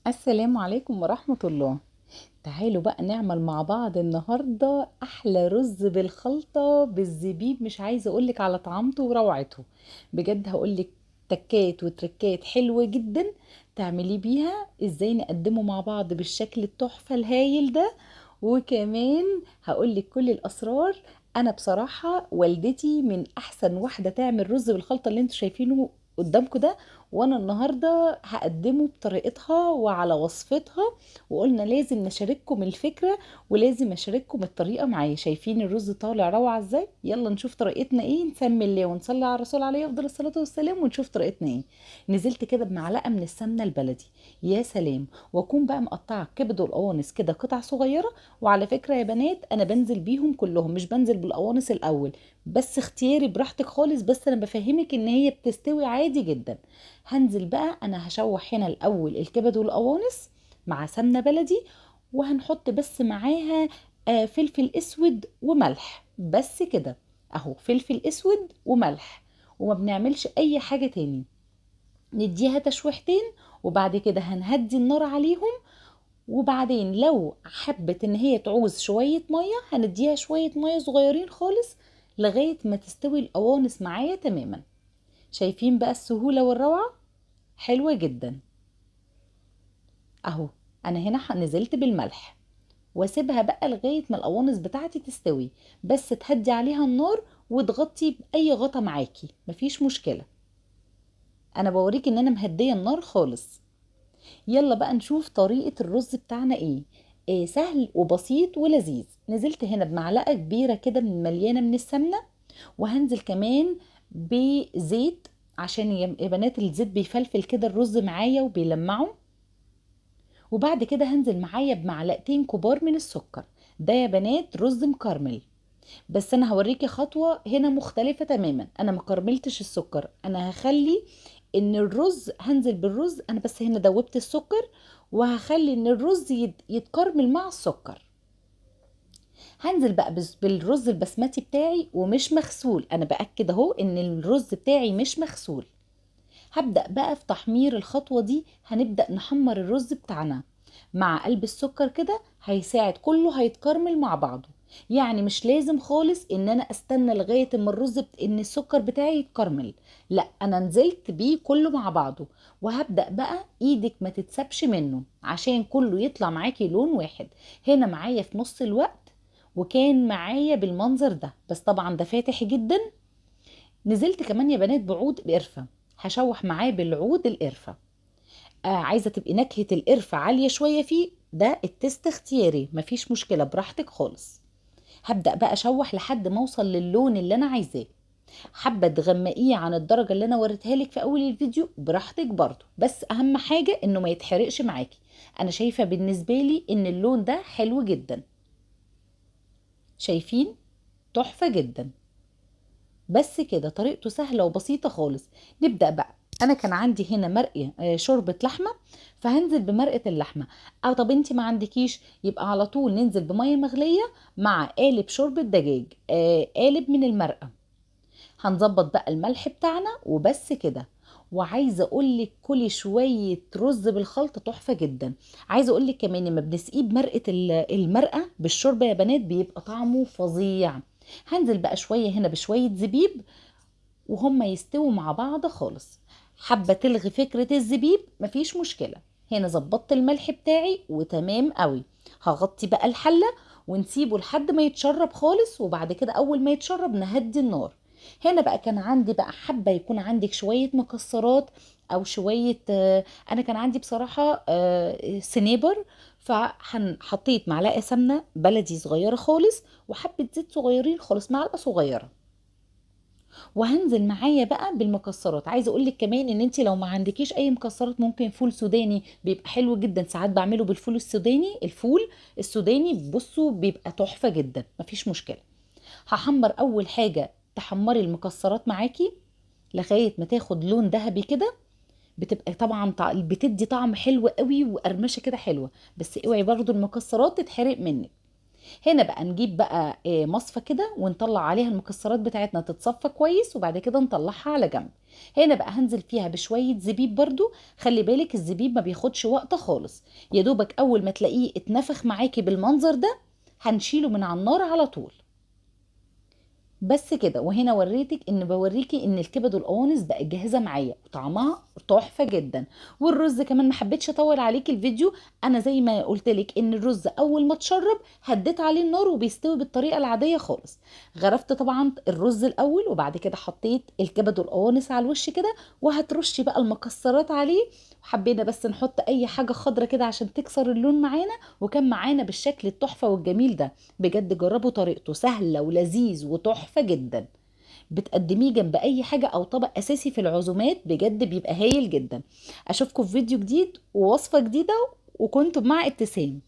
السلام عليكم ورحمة الله. تعالوا بقى نعمل مع بعض النهاردة أحلى رز بالخلطة بالزبيب. مش عايزة أقولك على طعمته وروعته، بجد هقولك تكات وتركات حلوة جدا تعملي بيها ازاي، نقدمه مع بعض بالشكل التحفة الهايل ده. وكمان هقولك كل الأسرار. أنا بصراحة والدتي من أحسن واحدة تعمل رز بالخلطة اللي انتوا شايفينه قدامكم ده، وانا النهارده هقدمه بطريقتها وعلى وصفتها، وقلنا لازم نشارككم الفكرة ولازم اشارككم الطريقة معايا. شايفين الرز طالع روعه ازاي؟ يلا نشوف طريقتنا ايه. نسمي الله ونصلي على الرسول عليه افضل الصلاة والسلام ونشوف طريقتنا ايه. نزلت كده بمعلقه من السمنة البلدي، يا سلام، واكون بقى مقطعه الكبد والقوانص كده قطع صغيرة. وعلى فكرة يا بنات انا بنزل بيهم كلهم، مش بنزل بالقوانص الاول، بس اختياري براحتك خالص، بس انا بفهمك ان هي بتستوي عادي جدا. هنزل بقى انا هشوح هنا الاول الكبد والقوانص مع سمنه بلدي، وهنحط بس معاها فلفل اسود وملح بس كده اهو، فلفل اسود وملح، وما بنعملش اي حاجة تاني. نديها تشويحتين وبعد كده هنهدي النار عليهم. وبعدين لو حبت ان هي تعوز شوية مية هنديها شوية مية صغيرين خالص لغاية ما تستوي القوانص معايا تماما. شايفين بقى السهولة والروعة؟ حلوة جدا اهو. انا هنا نزلت بالملح واسيبها بقى لغاية ما القوانص بتاعتي تستوي، بس تهدي عليها النار وتغطي بأي غطا معاكي، مفيش مشكلة. انا بوريك ان انا مهدية النار خالص. يلا بقى نشوف طريقة الرز بتاعنا ايه. سهل وبسيط ولذيذ. نزلت هنا بمعلقة كبيرة كده مليانة من السمنة، وهنزل كمان بزيت عشان يا بنات الزيت بيفلفل كده الرز معايا وبيلمعه. وبعد كده هنزل معايا بمعلقتين كبار من السكر. ده يا بنات رز مكرمل، بس انا هوريكي خطوة هنا مختلفة تماما. انا ما كرملتش السكر، انا هخلي ان الرز، هنزل بالرز، انا بس هنا دوبت السكر وهخلي ان الرز يتكرمل مع السكر. هنزل بقى بالرز البسمتي بتاعي ومش مغسول، انا باكد اهو ان الرز بتاعي مش مغسول. هبدأ بقى في تحمير الخطوة دي. هنبدأ نحمر الرز بتاعنا مع قلب السكر كده، هيساعد كله هيتكرمل مع بعضه. يعني مش لازم خالص ان انا استنى لغاية اما الرز ان السكر بتاعي يتكرمل، لا انا نزلت بيه كله مع بعضه. وهبدأ بقى ايدك ما تتسبش منه عشان كله يطلع معاكي لون واحد. هنا معايا في نص الوقت وكان معايا بالمنظر ده، بس طبعا ده فاتح جدا. نزلت كمان يا بنات بعود قرفة، هشوح معاه بالعود القرفة. عايزة تبقي نكهة القرفة عالية شوية فيه، ده التست اختياري مفيش مشكلة، براحتك خالص. هبدأ بقى اشوح لحد ما اوصل للون اللي انا عايزاه. حابة تغمقيه عن الدرجة اللي انا وريتها لك في اول الفيديو براحتك برضو، بس اهم حاجة انه ما يتحرقش معاكي. انا شايفة بالنسبة لي ان اللون ده حلو جدا، شايفين تحفة جدا. بس كده طريقته سهلة وبسيطة خالص. نبدأ بقى. انا كان عندي هنا مرقة، شوربة لحمة، فهنزل بمرقة اللحمة. او طب انتي ما عندكيش، يبقى على طول ننزل بمية مغلية مع قالب شوربة دجاج، قالب من المرقة. هنظبط بقى الملح بتاعنا وبس كده. وعايزة اقولك كلي شوية رز بالخلطة تحفة جدا. عايزة اقولك كمان لما بنسقيه بمرقة المرقة بالشوربة يا بنات بيبقى طعمه فظيع. هنزل بقى شوية هنا بشوية زبيب وهم يستووا مع بعض خالص. حابة تلغي فكرة الزبيب مفيش مشكلة. هنا ظبطت الملح بتاعي وتمام قوي. هغطي بقى الحلة ونسيبه لحد ما يتشرب خالص، وبعد كده اول ما يتشرب نهدي النار. هنا بقى كان عندي بقى حابة يكون عندك شوية مكسرات او شوية، انا كان عندي بصراحة، سنيبر، فحطيت معلقة سمنة بلدي صغيرة خالص وحبة زيت صغيرين خالص، معلقة صغيرة. وهنزل معايا بقى بالمكسرات. عايزه اقول لك كمان ان انت لو ما عندكيش اي مكسرات ممكن فول سوداني بيبقى حلو جدا. ساعات بعمله بالفول السوداني، الفول السوداني بصوا بيبقى تحفة جدا، مفيش مشكلة. هحمر اول حاجة، تحمري المكسرات معاكي لغاية ما تاخد لون ذهبي كده، بتبقى طبعا بتدي طعم حلو قوي وقرمشه كده حلوة، بس اوعي برضو المكسرات تتحرق منك. هنا بقى نجيب بقى مصفى كده ونطلع عليها المكسرات بتاعتنا تتصفى كويس، وبعد كده نطلعها على جنب. هنا بقى هنزل فيها بشوية زبيب برضو. خلي بالك الزبيب ما بياخدش وقت خالص، يا دوبك اول ما تلاقيه اتنفخ معاكي بالمنظر ده هنشيله من على النار على طول. بس كده. وهنا وريتك ان بوريكي ان الكبد والقوانص بقت جاهزة معايا وطعمها تحفة جدا. والرز كمان ما حبيتش اطول عليكي الفيديو، انا زي ما قلت لك ان الرز اول ما اتشرب هديت عليه النار وبيستوي بالطريقة العادية خالص. غرفت طبعا الرز الاول، وبعد كده حطيت الكبد والقوانص على الوش كده، وهترشي بقى المكسرات عليه. حبينا بس نحط اي حاجة خضرة كده عشان تكسر اللون معانا، وكان معانا بالشكل التحفة والجميل ده. بجد جربوا طريقته، سهلة ولذيذ وتحفه جدا. بتقدميه جنب اي حاجة او طبق اساسي في العزومات، بجد بيبقى هايل جدا. اشوفكم في فيديو جديد ووصفه جديدة، وكنتم مع ابتسام.